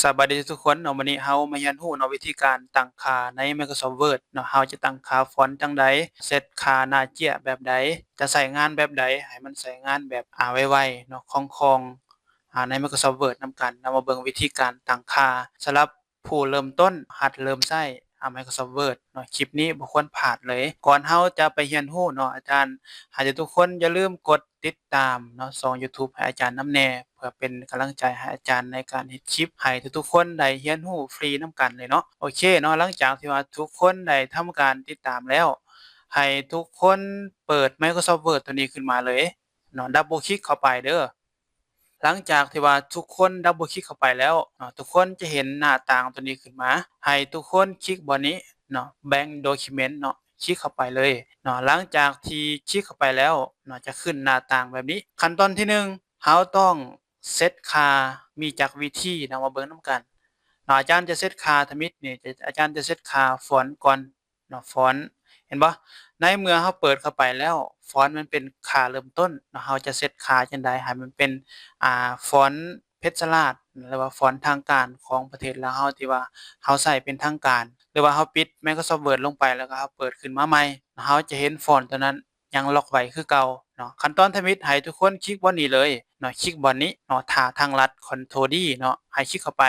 ສະບາຍດີທຸກໆຄົນເນາະ, ມື້ນີ້ເຮົາມາຮຽນຮູ້ເນາະ ວິທີການຕັ້ງຄ່າໃນ Microsoft Word ເນາະ, ເຮົາຈະຕັ້ງຄ່າຟອນຈັ່ງໃດ, ເຊັດຄ່າໜ້າເຈ້ຍແບບໃດ, ຈະໃຊ້ງານແບບໃດ ໃຫ້ມັນໃຊ້ງານແບບ ອາ ໄວໆເນາະ, ຄ່ອງໆ ອາ ໃນ Microsoft Word ນຳກັນ. ເຮົາມາເບິ່ງວິທີການຕັ້ງຄ່າສຳລັບຜູ້ເລີ່ມຕົ້ນ ຫັດເລີ່ມໃຊ້ ອາ Microsoft Word ເນາະ. ຄລິບນີ້ບໍ່ຄວນພາດເລີຍ. ກ່ອນເຮົາຈະໄປຮຽນຮູ້ເນາະ, ອາຈານໃຫ້ທຸກໆຄົນຢ່າລືມກົດ ຕິດຕາມເນາະ ຊ່ອງ YouTube ໃຫ້ອາຈານນຳແດ່ ເພື່ອເປັນກຳລັງໃຈໃຫ້ອາຈານໃນການເຮັດຄລິບ ໃຫ້ທຸກໆຄົນໄດ້ຮຽນຮູ້ຟຣີນຳກັນເລີຍເນາະ. ໂອເຄເນາະ, ຫຼັງຈາກທີ່ວ່າທຸກຄົນໄດ້ທຳການຕິດຕາມແລ້ວ ໃຫ້ທຸກຄົນເປີດ Microsoft Word ຕົວນີ້ຂຶ້ນມາເລີຍເນາະ, ດັບເບິນຄລິກເຂົ້າໄປເດີ. ຫຼັງຈາກທີ່ວ່າທຸກຄົນດັບເບິນຄລິກເຂົ້າໄປແລ້ວເນາະ, ທຸກຄົນຈະເຫັນໜ້າຕ່າງຕົວນີ້ຂຶ້ນມາ. ໃຫ້ທຸກຄົນຄລິກບ່ອນນີ້ເນາະ, Blank Document ເນາະ, ຄລິກເຂົ້າໄປເລີຍເນາະ. ຫຼັງຈາກທີ່ຄລິກເຂົ້າໄປແລ້ວເນາະ, ຈະຂຶ້ນໜ້າຕ່າງແບບນີ້. ຂັ້ນຕອນທີໜຶ່ງ ເຮົາຕ້ອງເຊັດຄ່າ, ມີຈັກວິທີເນາະ, ມາເບິ່ງນຳກັນເນາະ. ອາຈານຈະເຊັດຄ່າທຳອິດນີ້, ອາຈານຈະເຊັດຄ່າຟອນກ່ອນ ເນາະ ຟອນ ເຫັນບໍ່? ໃນເມື່ອເຮົາເປີດເຂົ້າໄປແລ້ວ ຟອນມັນເປັນຄ່າເລີ່ມຕົ້ນເນາະ, ເຮົາຈະເຊັດຄ່າຈັ່ງໃດໃຫ້ມັນເປັນ ອ່າ ຟອນເພັດສະລາດ ຫຼືວ່າຟອນທາງການຂອງປະເທດລາວເຮົາ ທີ່ວ່າເຮົາໃຊ້ເປັນທາງການ ຫຼືວ່າເຮົາປິດ Microsoft Word ລົງໄປ ແລ້ວກໍເຮົາເປີດຂຶ້ນມາໃໝ່ ເຮົາຈະເຫັນຟອນຕົວນັ້ນຍັງລັອກໄວ້ຄືເກົ່າເນາະ. ຂັ້ນຕອນທຳອິດໃຫ້ທຸກຄົນຄລິກບ່ອນນີ້ເລີຍເນາະ, ຄລິກບ່ອນນີ້ເນາະ, ຖ້າທາງລັດ Ctrl D ເນາະ, ໃຫ້ຄລິກເຂົ້າໄປ.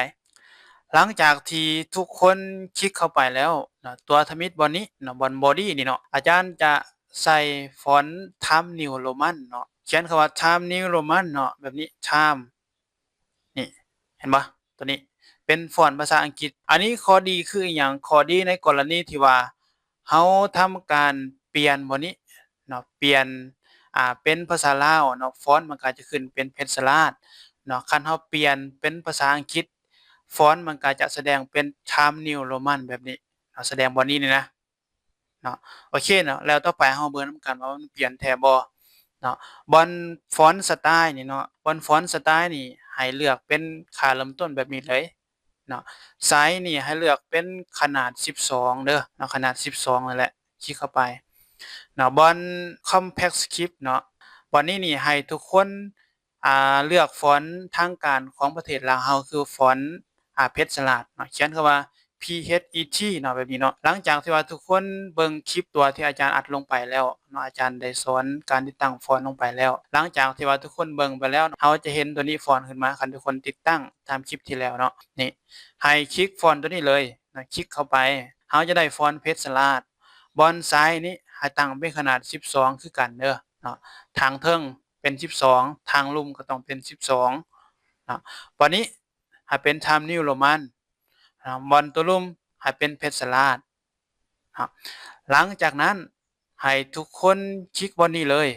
ຫຼັງຈາກທີ່ທຸກຄົນຄລິກເຂົ້າໄປແລ້ວເນາະ, ຕົວທຳອິດບ່ອນນີ້ເນາະ, ບ່ອນ Body ນີ້ເນາະ, ອາຈານຈະໃສ່ຟອນ Times New Roman ເນາະ, ຂຽນຄຳວ່າ Times New Roman ເນາະ, ແບບນີ້ Times ນີ້ ເຫັນບໍ່? ຕົວນີ້ເປັນຟອນພາສາອັງກິດ. ອັນນີ້ຂໍ້ດີຄືອີຫຍັງ? ຂໍ້ດີໃນກໍລະນີທີ່ວ່າເຮົາທຳການປ່ຽນບ່ອນນີ້ເນາະ, ປ່ຽນ ອ່າ ເປັນພາສາລາວເນາະ, ຟອນມັນກໍຈະຂຶ້ນເປັນເພັດສະລາດເນາະ. ຄັນເຮົາປ່ຽນເປັນພາສາອັງກິດ ຟອນມັນກໍຈະສະແດງເປັນ Times New Roman ແບບນີ້ເນາະ, ສະແດງບ່ອນນີ້ນີ້ນະເນາະ. ໂອເຄເນາະ, ແລ້ວຕໍ່ໄປເຮົາເບິ່ງນຳກັນວ່າມັນປ່ຽນແທ້ບໍ່ເນາະ. ບ່ອນ Font Style ນີ້ເນາະ, ບ່ອນ Font Style ນີ້ໃຫ້ເລືອກເປັນຄ່າເລີ່ມຕົ້ນແບບນີ້ເລີຍ ເນາະ. Size ນີ້ໃຫ້ເລືອກເປັນຂະໜາດສິບສອງເດີເນາະ, ຂະໜາດສິບສອງນັ້ນແຫຼະ, ຄລິກເຂົ້າໄປເນາະ. ບ່ອນ Compact Script ເນາະ, ບ່ອນນີ້ນີ້ໃຫ້ທຸກຄົນ ອ່າ ເລືອກຟອນທາງການຂອງປະເທດລາວເຮົາ ຄືຟອນ ອ່າ ເພັດສະລາດເນາະ, ຂຽນຄຳວ່າ P H E T ເນາະ, ແບບນີ້ເນາະ. ຫຼັງຈາກທີ່ວ່າທຸກຄົນເບິ່ງຄລິບຕົວທີ່ອາຈານອັດລົງໄປແລ້ວເນາະ, ອາຈານໄດ້ສອນການຕິດຕັ້ງຟອນລົງໄປແລ້ວ. ຫຼັງຈາກທີ່ວ່າທຸກຄົນເບິ່ງໄປແລ້ວ, ເຮົາຈະເຫັນຕົວນີ້ຟອນຂຶ້ນມາ, ຄັນທຸກຄົນຕິດຕັ້ງຕາມຄລິບທີ່ແລ້ວເນາະ, ນີ້ ໃຫ້ຄລິກຟອນຕົວນີ້ເລີຍເນາະ, ຄລິກເຂົ້າໄປ ເຮົາຈະໄດ້ຟອນເພັດສະລາດ. ບ່ອນຊ້າຍນີ້ໃຫ້ຕັ້ງເປັນຂະໜາດສິບສອງຄືກັນເດີເນາະ, ທາງເທິງເປັນສິບສອງ, ທາງລຸ່ມກໍຕ້ອງເປັນສິບສອງເນາະ. ບາດນີ້ໃຫ້ເປັນ Times New Roman ເນາະ, ບ່ອນຕົວລຸ່ມໃຫ້ເປັນເພັດສະລາດເນາະ. ຫຼັງຈາກນັ້ນໃຫ້ທຸກຄົນຄລິກບ່ອນນີ້ເລີຍ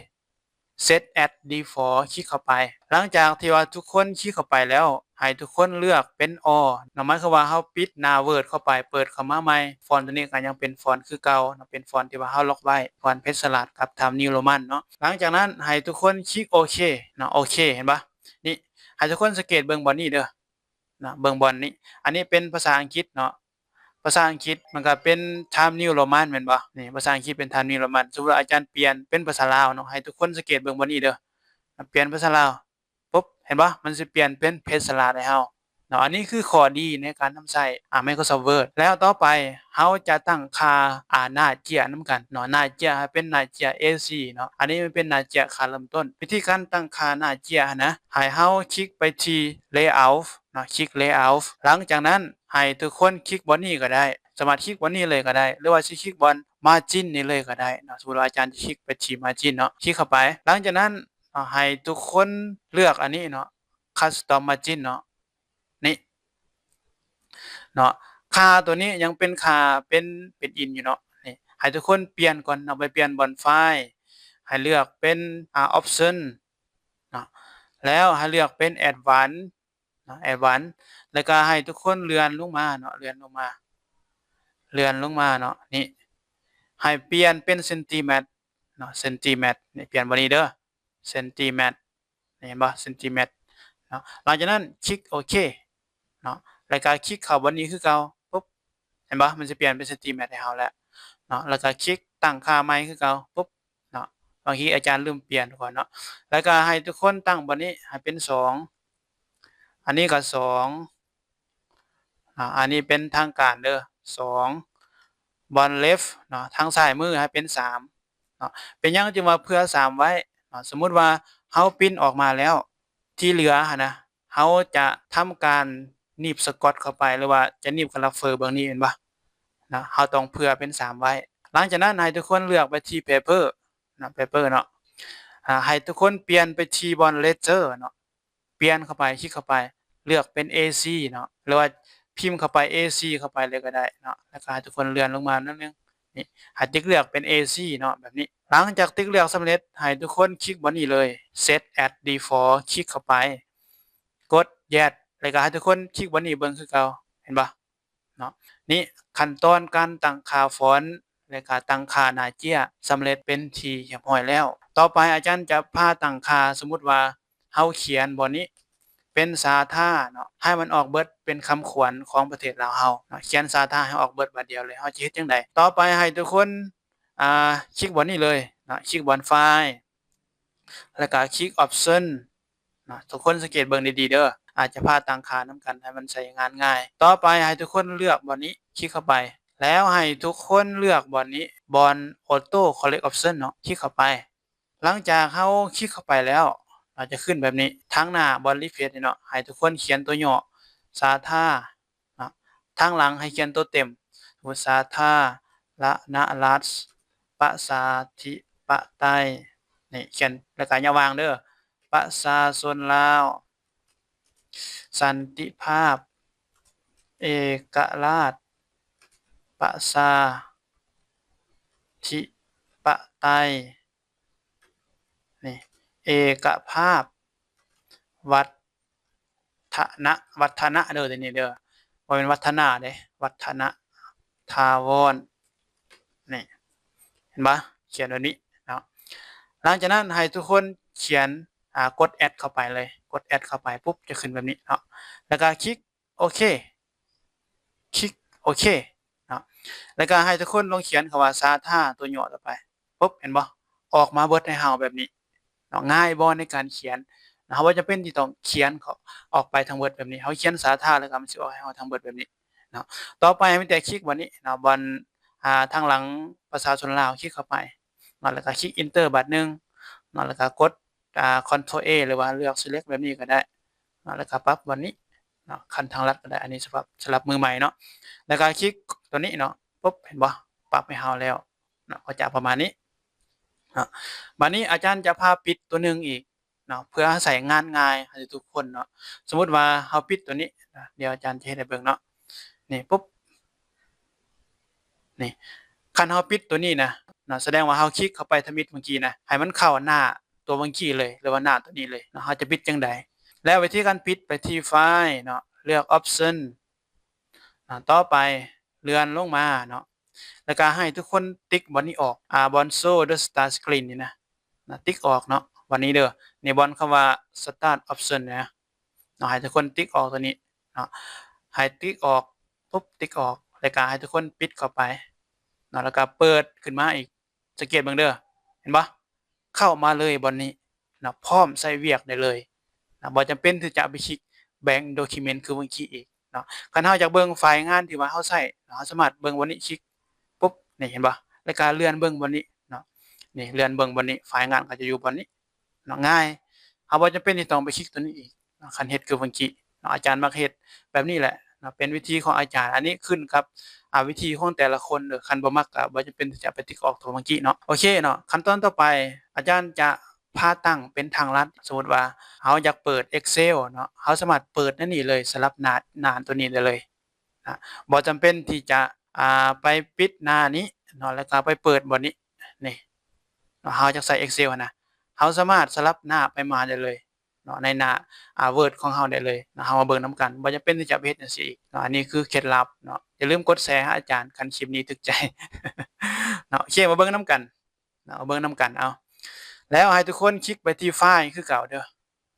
Set as Default ຄລິກເຂົ້າໄປ. ຫຼັງຈາກທີ່ວ່າທຸກຄົນຄລິກເຂົ້າໄປແລ້ວ, ໃຫ້ທຸກຄົນເລືອກເປັນ All ເນາະ, ໝາຍຄວາມວ່າເຮົາປິດໜ້າ Word ເຂົ້າໄປ, ເປີດເຂົ້າມາໃໝ່, ຟອນຕົວນີ້ກໍຍັງເປັນຟອນຄືເກົ່າເນາະ, ເປັນຟອນທີ່ວ່າເຮົາລັອກໄວ້, ຟອນເພັດສະລາດກັບ Times New Roman ເນາະ. ຫຼັງຈາກນັ້ນໃຫ້ທຸກຄົນຄລິກໂອເຄເນາະ, ໂອເຄ ເຫັນບໍ່? ນີ້ ໃຫ້ທຸກຄົນສັງເກດເບິ່ງບ່ອນນີ້ເດີ. ນະ ເບິ່ງບ່ອນນີ້, ອັນນີ້ເປັນພາສາອັງກິດເນາະ, ພາສາອັງກິດມັນກໍເປັນ Times New Roman ແມ່ນບໍ່? ນີ້ ພາສາອັງກິດເປັນ Times New Roman. ສົມມຸດວ່າອາຈານປ່ຽນເປັນພາສາລາວເນາະ, ໃຫ້ທຸກຄົນສັງເກດເບິ່ງບ່ອນນີ້ເດີ, ປ່ຽນພາສາລາວ ປຸບ ເຫັນບໍ່? ມັນຊິປ່ຽນເປັນເພັດສະລາດໃຫ້ເຮົາເນາະ. ອັນນີ້ຄືຂໍ້ດີໃນການນຳໃຊ້ ອາ Microsoft Word. ແລ້ວຕໍ່ໄປເຮົາຈະຕັ້ງຄ່າ ອາ ໜ້າເຈ້ຍນຳກັນເນາະ, ໜ້າເຈ້ຍໃຫ້ເປັນໜ້າເຈ້ຍ A four ເນາະ, ອັນນີ້ມັນເປັນໜ້າເຈ້ຍຄ່າເລີ່ມຕົ້ນ. ວິທີການຕັ້ງຄ່າໜ້າເຈ້ຍຫັ້ນນະ, ໃຫ້ເຮົາຄລິກໄປທີ່ Layout ເນາະ, ຄລິກ Layout. ຫຼັງຈາກນັ້ນໃຫ້ທຸກຄົນຄລິກບ່ອນນີ້ກໍໄດ້, ສາມາດຄລິກບ່ອນນີ້ເລີຍກໍໄດ້ ຫຼືວ່າຊິຄລິກບ່ອນ Margin ນີ້ເລີຍກໍໄດ້ເນາະ. ສົມມຸດວ່າອາຈານຈະຄລິກໄປທີ່ Margin ເນາະ, ຄລິກເຂົ້າໄປ. ຫຼັງຈາກນັ້ນເນາະ, ໃຫ້ທຸກຄົນເລືອກອັນນີ້ເນາະ, Custom Margin ເນາະ, ນີ້ເນາະ. ຄ່າຕົວນີ້ຍັງເປັນຄ່າເປັນ built-in ຢູ່ເນາະ, ນີ້ ໃຫ້ທຸກຄົນປ່ຽນກ່ອນເນາະ, ໄປປ່ຽນບ່ອນ File ໃຫ້ເລືອກເປັນ ອາ Option ເນາະ, ແລ້ວໃຫ້ເລືອກເປັນ Advanced ເນາະ, Advanced ແລ້ວກໍໃຫ້ທຸກຄົນເລື່ອນລົງມາເນາະ, ເລື່ອນລົງມາ ເລື່ອນລົງມາເນາະ, ນີ້ ໃຫ້ປ່ຽນເປັນ Centimeter ເນາະ, Centimeter ນີ້ ປ່ຽນບ່ອນນີ້ເດີ, Centimeter ນີ້ ເຫັນບໍ່? Centimeter ເນາະ. ຫຼັງຈາກນັ້ນຄລິກໂອເຄເນາະ, ແລ້ວກໍຄລິກເຂົ້າບ່ອນນີ້ຄືເກົ່າ, ປຸບ ເຫັນບໍ່? ມັນຊິປ່ຽນເປັນ Centimeter ໃຫ້ເຮົາແລ້ວເນາະ, ແລ້ວກໍຄລິກຕັ້ງຄ່າໃໝ່ຄືເກົ່າ, ປຸບ ເນາະ, ບາງທີອາຈານລືມປ່ຽນກ່ອນເນາະ. ແລ້ວກໍໃຫ້ທຸກຄົນຕັ້ງບ່ອນນີ້ໃຫ້ເປັນສອງ, ອັນນີ້ກໍສອງ ເນາະ ອັນນີ້ເປັນທາງການເດີ ສອງ ບ່ອນເລັບເນາະ ທາງຊ້າຍມືໃຫ້ເປັນສາມເນາະ. ເປັນຫຍັງຈຶ່ງວ່າເຜື່ອສາມໄວ້ເນາະ? ສົມມຸດວ່າເຮົາປິ່ນອອກມາແລ້ວ ທີ່ເຫຼືອຫັ້ນນະ ເຮົາຈະທຳການໜີບສະກອດເຂົ້າໄປ ຫຼືວ່າຈະໜີບຄາລັບເຟີເບື້ອງນີ້ແມ່ນບໍ່ເນາະ? ເຮົາຕ້ອງເຜື່ອເປັນສາມໄວ້. ຫຼັງຈາກນັ້ນໃຫ້ທຸກຄົນເລືອກໄປທີ່ເປເປີເນາະ ເປເປີເນາະ ອາ ໃຫ້ທຸກຄົນປ່ຽນໄປທີ່ບ່ອນເລເຈີເນາະ ປ່ຽນເຂົ້າໄປ ຄລິກເຂົ້າໄປ ເລືອກເປັນເອສີ່ເນາະ ຫຼືວ່າພິມເຂົ້າໄປເອສີ່ເຂົ້າໄປເລີຍກໍໄດ້ເນາະ. ແລ້ວກໍໃຫ້ທຸກຄົນເລື່ອນລົງມາໜ້ອຍໜຶ່ງ ນີ້ ໃຫ້ຕິກເລືອກເປັນເອສີ່ເນາະ ແບບນີ້. ຫຼັງຈາກຕິກເລືອກສຳເລັດ ໃຫ້ທຸກຄົນຄລິກບ່ອນນີ້ເລີຍ Set as default ຄລິກເຂົ້າໄປ ກົດ Yes ແລ້ວກໍໃຫ້ທຸກຄົນຄລິກບ່ອນນີ້ເບິ່ງຄືເກົ່າ ເຫັນບໍ່ເນາະ? ນີ້ ຂັ້ນຕອນການຕັ້ງຄ່າຟອນ ແລ້ວກໍຕັ້ງຄ່າໜ້າເຈ້ຍ ສຳເລັດເປັນທີ່ຮຽບຮ້ອຍແລ້ວ. ຕໍ່ໄປອາຈານຈະພາຕັ້ງຄ່າ ສົມມຸດວ່າ ເຮົາຂຽນບ່ອນນີ້ເປັນສາທາເນາະ ໃຫ້ມັນອອກເບິດເປັນຄຳຂວັນຂອງປະເທດລາວເຮົາເນາະ ຂຽນສາທາໃຫ້ອອກເບິດບາດດຽວເລີຍ. ເຮົາຈະເຮັດຈັ່ງໃດ? ຕໍ່ໄປໃຫ້ທຸກຄົນ ອາ ຄລິກບ່ອນນີ້ເລີຍເນາະ ຄລິກບ່ອນ File ແລ້ວກະຄລິກ Option ເນາະ. ທຸກຄົນສັງເກດເບິ່ງດີໆເດີ ອາດຈະພາຕັ້ງຄ່ານຳກັນໃຫ້ມັນໃຊ້ງານງ່າຍ. ຕໍ່ໄປໃຫ້ທຸກຄົນເລືອກບ່ອນນີ້ ຄລິກເຂົ້າໄປ ແລ້ວໃຫ້ທຸກຄົນເລືອກບ່ອນນີ້ ບ່ອນ Auto Correct Option ເນາະ ຄລິກເຂົ້າໄປ. ຫຼັງຈາກເຮົາຄລິກເຂົ້າໄປແລ້ວ ເນາະ ຈະຂຶ້ນແບບນີ້ ທາງໜ້າບ່ອນ Replace ນີ້ເນາະ ໃຫ້ທຸກຄົນຂຽນຕົວຫຍໍ້ ສາທາ ເນາະ ທາງຫຼັງໃຫ້ຂຽນຕົວເຕັມ ສົມມຸດ ສາທາລະນະລັດ ປະຊາທິປະໄຕ ນີ້ ຂຽນ ແລ້ວກໍຢ່າວາງເດີ ປະຊາຊົນລາວ ສັນຕິພາບ ເອກະລາດ ປະຊາທິປະໄຕ ນີ້ ເອກະພາບ ວັດທະນະ ວັດທະນະເດີ ຕົວນີ້ເດີ ບໍ່ແມ່ນວັດທະນາເດ້ ວັດທະນະ ຖາວອນ ນີ້ ເຫັນບໍ່ ຂຽນແບບນີ້ເນາະ. ຫຼັງຈາກນັ້ນໃຫ້ທຸກຄົນຂຽນ ອາ ກົດ Add ເຂົ້າໄປເລີຍ ກົດ Add ເຂົ້າໄປປຸບ ຈະຂຶ້ນແບບນີ້ເນາະ ແລ້ວກໍຄລິກ ໂອເຄ ຄລິກໂອເຄເນາະ ແລ້ວກໍໃຫ້ທຸກຄົນລອງຂຽນຄຳວ່າສາທາ ຕົວຫຍໍ້ຕໍ່ໄປ ປຶບ ເຫັນບໍ່ ອອກມາເບິດໃຫ້ເຮົາແບບນີ້ເນາະ. ງ່າຍບໍ່ໃນການຂຽນເນາະ ເຮົາບໍ່ຈຳເປັນທີ່ຕ້ອງຂຽນເຂົ້າ ອອກໄປທັງເບິດແບບນີ້ ເຮົາຂຽນສາທາ ແລ້ວກໍມັນຊິອອກໃຫ້ເຮົາທັງເບິດແບບນີ້ເນາະ. ຕໍ່ໄປມີແຕ່ຄລິກບ່ອນນີ້ເນາະ ບ່ອນ ອາ ທາງຫຼັງປະຊາຊົນລາວ ຄລິກເຂົ້າໄປເນາະ ແລ້ວກໍຄລິກ Enter ບາດໜຶ່ງເນາະ ແລ້ວກໍກົດ ອາ Ctrl A ຫຼືວ່າເລືອກ Select ແບບນີ້ກໍໄດ້ເນາະ ແລ້ວກໍປັບບ່ອນນີ້ ເນາະ ຂັ້ນທາງລັດກໍໄດ້ ອັນນີ້ສຳລັບ ສຳລັບມືໃໝ່ເນາະ ແລ້ວກໍຄລິກຕົວນີ້ເນາະ ປຶບ ເຫັນບໍ່ ປັບໃຫ້ເຮົາແລ້ວເນາະ ກໍຈະປະມານນີ້ເນາະ. ບາດນີ້ອາຈານຈະພາປິດຕົວໜຶ່ງອີກເນາະ ເພື່ອໃຫ້ໃຊ້ງານງ່າຍໃຫ້ທຸກຄົນເນາະ. ສົມມຸດວ່າເຮົາປິດຕົວນີ້ນະ ດຽວອາຈານຈະເຮັດໃຫ້ເບິ່ງເນາະ ນີ້ ປຶບ ນີ້ ຄັນເຮົາປິດຕົວນີ້ນະ ເນາະ ສະແດງວ່າເຮົາຄລິກເຂົ້າໄປທຳອິດເມື່ອກີ້ນະ ໃຫ້ມັນເຂົ້າໜ້າຕົວເມື່ອກີ້ເລີຍ ຫຼືວ່າໜ້າຕົວນີ້ເລີຍເນາະ. ເຮົາຈະປິດຈັ່ງໃດ? ແລ້ວວິທີການປິດ ໄປທີ່ File ເນາະ ເລືອກ Option ເນາະ ຕໍ່ໄປເລື່ອນລົງມາເນາະ ແລ້ວກະໃຫ້ທຸກຄົນຕິກບ່ອນນີ້ອອກ ອາ ບ່ອນ Show the Start Screen ນີ້ນະ ນະ ຕິກອອກເນາະ ບ່ອນນີ້ເດີ ໃນບ່ອນຄຳວ່າ Start Option ນະ ເນາະ ໃຫ້ທຸກຄົນຕິກອອກຕົວນີ້ເນາະ ໃຫ້ຕິກອອກ ປຸບ ຕິກອອກ ແລ້ວກະໃຫ້ທຸກຄົນປິດເຂົ້າໄປເນາະ ແລ້ວກະເປີດຂຶ້ນມາອີກ ສັງເກດເບິ່ງເດີ ເຫັນບໍ່ ເຂົ້າມາເລີຍບ່ອນນີ້ເນາະ ພ້ອມໃຊ້ວຽກໄດ້ເລີຍເນາະ ບໍ່ຈຳເປັນທີ່ຈະໄປຄລິກ Blank Document ຄືເມື່ອກີ້ອີກເນາະ. ຄັນເຮົາຢາກເບິ່ງໄຟລ໌ງານທີ່ວ່າເຮົາໃຊ້ເນາະ ເຮົາສາມາດເບິ່ງບ່ອນນີ້ ຄລິກ ປຸບ ນີ້ ເຫັນບໍ່ ແລ້ວກະເລື່ອນເບິ່ງບ່ອນນີ້ເນາະ ນີ້ ເລື່ອນເບິ່ງບ່ອນນີ້ ໄຟລ໌ງານກໍຈະຢູ່ບ່ອນນີ້ ເນາະ ງ່າຍ ເຮົາບໍ່ຈຳເປັນທີ່ຕ້ອງໄປຄລິກຕົວນີ້ອີກເນາະ ຄັນເຮັດຄືເມື່ອກີ້ເນາະ. ອາຈານມັກເຮັດແບບນີ້ແຫຼະເນາະ ເປັນວິທີຂອງອາຈານ ອັນນີ້ຂຶ້ນກັບ ອາ ວິທີຂອງແຕ່ລະຄົນເດີ ຄັນບໍ່ມັກກໍບໍ່ຈຳເປັນທີ່ຈະໄປຕິກອອກຕົວເມື່ອກີ້ເນາະ. ໂອເຄເນາະ ຂັ້ນຕອນຕໍ່ໄປ ອາຈານຈະພາຕັ້ງເປັນທາງລັດ ສົມມຸດວ່າເຮົາຢາກເປີດ Excel ເນາະ ເຮົາສາມາດເປີດໃນນີ້ເລີຍ ສຳລັບໜ້າ ໜ້າຕົວນີ້ໄດ້ເລີຍນະ ບໍ່ຈຳເປັນທີ່ຈະ ອາ ໄປປິດໜ້ານີ້ເນາະ ແລ້ວກໍໄປເປີດບ່ອນນີ້ ນີ້ ເນາະ ເຮົາຈະໃຊ້ Excel ຫັ້ນນະ ເຮົາສາມາດສະຫຼັບໜ້າໄປມາໄດ້ເລີຍເນາະ ໃນໜ້າ ອາ Word ຂອງເຮົາໄດ້ເລີຍເນາະ. ເຮົາມາເບິ່ງນຳກັນ ບໍ່ຈຳເປັນທີ່ຈະໄປເຮັດຈັ່ງຊີ້ອີກເນາະ ອັນນີ້ຄືເຄັດລັບເນາະ. ຢ່າລືມກົດແຊໃຫ້ອາຈານ ຄັນຄລິບນີ້ຖືກໃຈເນາະ. ໂອເຄ ມາເບິ່ງນຳກັນເນາະ ມາເບິ່ງນຳກັນ ເອົາ ແລ້ວໃຫ້ທຸກຄົນຄລິກໄປທີ່ File ຄືເກົ່າເດີ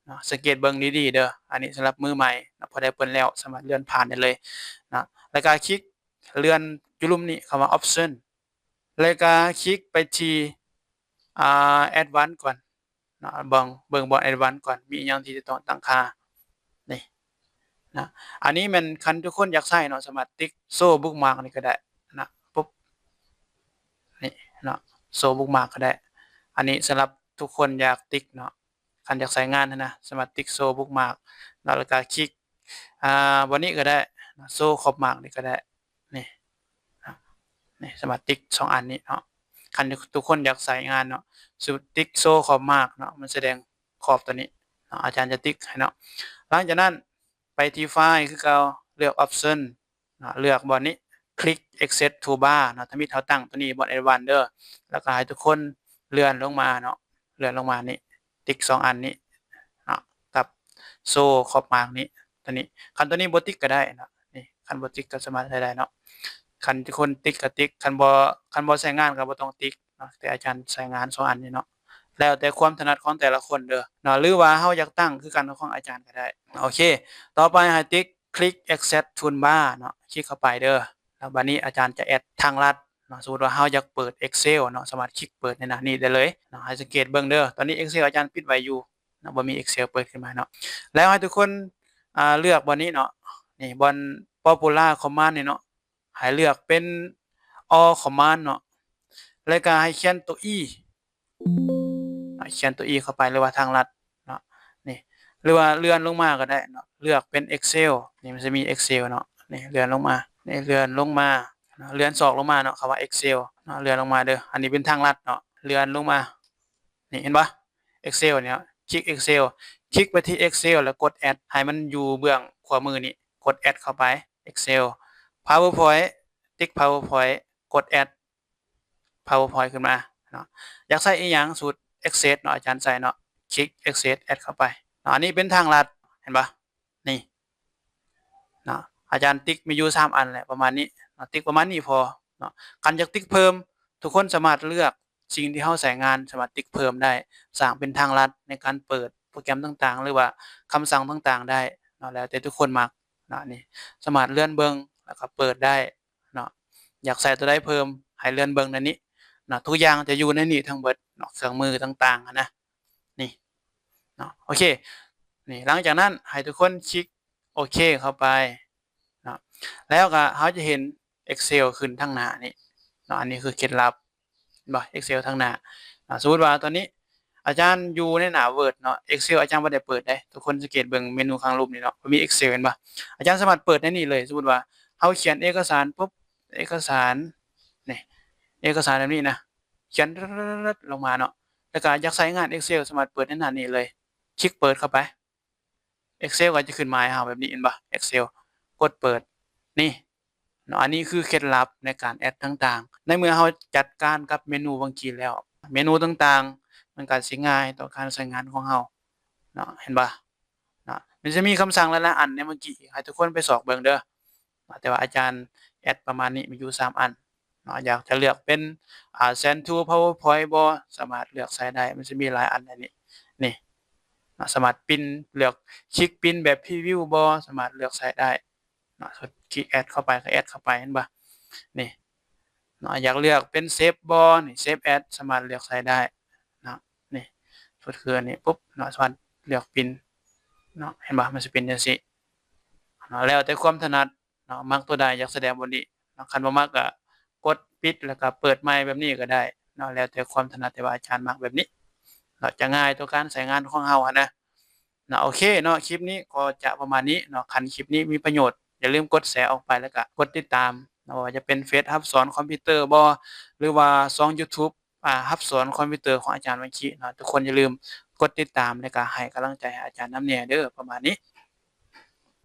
ເນາະ. ສັງເກດເບິ່ງດີໆເດີ ອັນນີ້ສຳລັບມືໃໝ່ເນາະ ຜູ້ໃດເປີດແລ້ວສາມາດເລື່ອນຜ່ານໄດ້ເລີຍເນາະ ແລ້ວກໍຄລິກເລື່ອນຈຸລຸ່ມນີ້ ຄຳວ່າ Option ແລ້ວກະຄລິກໄປທີ່ ອາ Advanced ກ່ອນເນາະ ເບິ່ງ ເບິ່ງບ່ອນ Advanced ກ່ອນ ມີອີ່ຫຍັງທີ່ຈະຕ້ອງຕັ້ງຄ່າ ນີ້ ນະ. ອັນນີ້ແມ່ນຄັນທຸກຄົນຢາກໃຊ້ເນາະ ສາມາດຕິກ Show Bookmark ນີ້ກໍໄດ້ນະ ປຸບ ນີ້ເນາະ Show Bookmark ກໍໄດ້. ອັນນີ້ສຳລັບທຸກຄົນຢາກຕິກເນາະ ຄັນຢາກໃຊ້ງານຫັ້ນນະ ສາມາດຕິກ Show Bookmark ເນາະ ແລ້ວກໍຄລິກ ອ່າ ບ່ອນນີ້ກໍໄດ້ Show Bookmark ນີ້ກໍໄດ້ ນີ້ ນີ້ສາມາດຕິກສອງອັນນີ້ເນາະ ຄັນທຸກຄົນຢາກໃຊ້ງານເນາະ ສະ ຕິກ Show Bookmark ເນາະ ມັນສະແດງຂອບຕົວນີ້ເນາະ ອາຈານຈະຕິກໃຫ້ເນາະ. ຫຼັງຈາກນັ້ນໄປທີ່ File ຄືເກົ່າ ເລືອກ Option ເນາະ ເລືອກບ່ອນນີ້ ຄລິກ Access Toolbar ເນາະ ທຳອິດເຮົາຕັ້ງຕົວນີ້ບ່ອນ Advanced ເດີ ແລ້ວກໍໃຫ້ທຸກຄົນເລື່ອນລົງມາເນາະ ເລື່ອນລົງມານີ້ ຕິກສອງອັນນີ້ເນາະ ກັບ Show Bookmark ນີ້ ຕົວນີ້ ຄັນຕົວນີ້ບໍ່ຕິກກໍໄດ້ເນາະ ນີ້ ຄັນບໍ່ຕິກກໍສາມາດໃຊ້ໄດ້ເນາະ ຄັນຄົນຕິກກໍຕິກ ຄັນບໍ່ ຄັນບໍ່ໃຊ້ງານກໍບໍ່ຕ້ອງຕິກເນາະ ແຕ່ອາຈານໃຊ້ງານສອງອັນນີ້ເນາະ ແລ້ວແຕ່ຄວາມຖະໜັດຂອງແຕ່ລະຄົນເດີເນາະ ຫຼືວ່າເຮົາຢາກຕັ້ງຄືກັນກັບຂອງອາຈານກໍໄດ້. ໂອເຄ ຕໍ່ໄປໃຫ້ຕິກ ຄລິກ Access Toolbar ເນາະ ຄລິກເຂົ້າໄປເດີ ແລ້ວບາດນີ້ອາຈານຈະແອັດທາງລັດເນາະ. ສົມມຸດວ່າເຮົາຢາກເປີດ Excel ເນາະ ສາມາດຄລິກເປີດໃນໜ້ານີ້ໄດ້ເລີຍເນາະ. ໃຫ້ສັງເກດເບິ່ງເດີ ຕອນນີ້ Excel ອາຈານປິດໄວ້ຢູ່ເນາະ ບໍ່ມີ Excel ເປີດຂຶ້ນມາເນາະ. ແລ້ວໃຫ້ທຸກຄົນ ອ່າ ເລືອກບ່ອນນີ້ເນາະ ນີ້ ບ່ອນ Popular Command ນີ້ເນາະ ໃຫ້ເລືອກເປັນ All Command ເນາະ ແລ້ວກໍໃຫ້ຂຽນຕົວ E ຂຽນຕົວ E ເຂົ້າໄປ ຫຼືວ່າທາງລັດເນາະ ນີ້ ຫຼືວ່າເລື່ອນລົງມາກໍໄດ້ເນາະ ເລືອກເປັນ Excel ນີ້ ມັນຈະມີ Excel ເນາະ ນີ້ ເລື່ອນລົງມາ ນີ້ ເລື່ອນລົງມາເນາະ ເລື່ອນຊອກລົງມາເນາະ ຄຳວ່າ Excel ເນາະ ເລື່ອນລົງມາເດີ ອັນນີ້ເປັນທາງລັດເນາະ ເລື່ອນລົງມາ ນີ້ ເຫັນບໍ່ Excel ນີ້ ຄລິກ Excel ຄລິກໄປທີ່ Excel ແລ້ວກົດ Add ໃຫ້ມັນຢູ່ເບື້ອງຂວາມືນີ້ ກົດ Add ເຂົ້າໄປ Excel PowerPoint ຕິກ PowerPoint ກົດ Add PowerPoint ຂຶ້ນມາເນາະ. ຢາກໃຊ້ອີ່ຫຍັງ ສູດ Access ເນາະ ອາຈານໃສ່ເນາະ ຄລິກ Access Add ເຂົ້າໄປເນາະ. ອັນນີ້ເປັນທາງລັດ ເຫັນບໍ່ ນີ້ເນາະ ອາຈານຕິກມີຢູ່ສາມອັນແຫຼະ ປະມານນີ້ເນາະ ຕິກປະມານນີ້ພໍເນາະ. ຄັນຢາກຕິກເພີ່ມ ທຸກຄົນສາມາດເລືອກສິ່ງທີ່ເຮົາໃຊ້ງານ ສາມາດຕິກເພີ່ມໄດ້ ສ້າງເປັນທາງລັດໃນການເປີດໂປຣແກຣມຕ່າງໆ ຫຼືວ່າຄຳສັ່ງຕ່າງໆໄດ້ເນາະ ແລ້ວແຕ່ທຸກຄົນມັກເນາະ. ນີ້ສາມາດເລື່ອນເບິ່ງ ແລ້ວກໍເປີດໄດ້ ເນາະ ຢາກໃສ່ຕົວໃດເພີ່ມ ໃຫ້ເລື່ອນເບິ່ງໃນນີ້ເນາະ ທຸກຢ່າງຈະຢູ່ໃນນີ້ທັງເບິດເນາະ ເຄື່ອງມືຕ່າງໆຫັ້ນນະ ນີ້ເນາະ. ໂອເຄ ນີ້ ຫຼັງຈາກນັ້ນໃຫ້ທຸກຄົນຄລິກໂອເຄເຂົ້າໄປເນາະ ແລ້ວກໍເຮົາຈະເຫັນ Excel ຂຶ້ນທາງໜ້ານີ້ເນາະ. ອັນນີ້ຄືເຄັດລັບ ເຫັນບໍ່ Excel ທາງໜ້າເນາະ. ສົມມຸດວ່າຕອນນີ້ອາຈານຢູ່ໃນໜ້າ Word ເນາະ Excel ອາຈານບໍ່ໄດ້ເປີດເດ້. ທຸກຄົນສັງເກດເບິ່ງເມນູຂ້າງລຸ່ມນີ້ເນາະ ມັນມີ Excel ເຫັນບໍ່? ອາຈານສາມາດເປີດໃນນີ້ເລີຍ. ສົມມຸດວ່າເຮົາຂຽນເອກະສານປຸບ ເອກະສານ ນີ້ ເອກະສານແບບນີ້ນະ ຂຽນລະລະລະລະລົງມາເນາະ ແລ້ວກໍຢາກໃຊ້ງານ Excel ສາມາດເປີດໃນໜ້ານີ້ເລີຍ ຄລິກເປີດເຂົ້າໄປ. Excel ກໍຈະຂຶ້ນມາໃຫ້ເຮົາແບບນີ້ ເຫັນບໍ່? Excel ກົດເປີດ ນີ້ເນາະ. ອັນນີ້ຄືເຄັດລັບໃນການແອັດຕ່າງໆ ໃນເມື່ອເຮົາຈັດການກັບເມນູບາງທີແລ້ວ ເມນູຕ່າງໆ ມັນກໍຊິງ່າຍຕໍ່ການໃຊ້ງານຂອງເຮົາເນາະ ເຫັນບໍ່ເນາະ? ມັນຈະມີຄຳສັ່ງຫຼາຍໆອັນໃນເມື່ອກີ້ ໃຫ້ທຸກຄົນໄປຊອກເບິ່ງເດີເນາະ ແຕ່ວ່າອາຈານແອັດປະມານນີ້ ມີຢູ່ສາມອັນ ເນາະ. ຢາກຈະເລືອກເປັນ ອ່າ Send to PowerPoint ບໍ່ ສາມາດເລືອກໃຊ້ໄດ້ ມັນຈະມີຫຼາຍອັນໃນນີ້ ນີ້ເນາະ. ສາມາດປິ່ນ ເລືອກຄລິກປິ່ນແບບ Preview ບໍ່ ສາມາດເລືອກໃຊ້ໄດ້ເນາະ. ຄລິກ Add ເຂົ້າໄປ ກໍ Add ເຂົ້າໄປ ເຫັນບໍ່ ນີ້ເນາະ. ຢາກເລືອກເປັນ Save ບໍ່ ນີ້ Save As ສາມາດເລືອກໃຊ້ໄດ້ເນາະ. ນີ້ ສົມມຸດຄືອັນນີ້ປຸບເນາະ ສາມາດເລືອກປິ່ນເນາະ ເຫັນບໍ່ ມັນຊິເປັນຈັ່ງຊີ້ເນາະ. ແລ້ວແຕ່ຄວາມຖະໜັດ ເນາະ ມັກຕົວໃດຢາກສະແດງບ່ອນນີ້ເນາະ. ຄັນບໍ່ມັກກໍກົດປິດ ແລ້ວກໍເປີດໃໝ່ແບບນີ້ກໍໄດ້ເນາະ ແລ້ວແຕ່ຄວາມຖະໜັດ ແຕ່ວ່າອາຈານມັກແບບນີ້ເນາະ ຈະງ່າຍຕໍ່ການໃຊ້ງານຂອງເຮົາຫັ້ນນະເນາະ. ໂອເຄເນາະ ຄລິບນີ້ກໍຈະປະມານນີ້ເນາະ. ຄັນຄລິບນີ້ມີປະໂຫຍດ ຢ່າລືມກົດແຊອອກໄປ ແລ້ວກໍກົດຕິດຕາມເນາະ ບໍ່ວ່າຈະເປັນເຟສຮັບສອນຄອມພິວເຕີບໍ່ ຫຼືວ່າຊ່ອງ YouTube ອ່າ ຮັບສອນຄອມພິວເຕີຂອງອາຈານວັນຄີເນາະ. ທຸກຄົນຢ່າລືມກົດຕິດຕາມ ແລ້ວກໍໃຫ້ກຳລັງໃຈໃຫ້ອາຈານນຳແດ່ເດີ ປະມານນີ້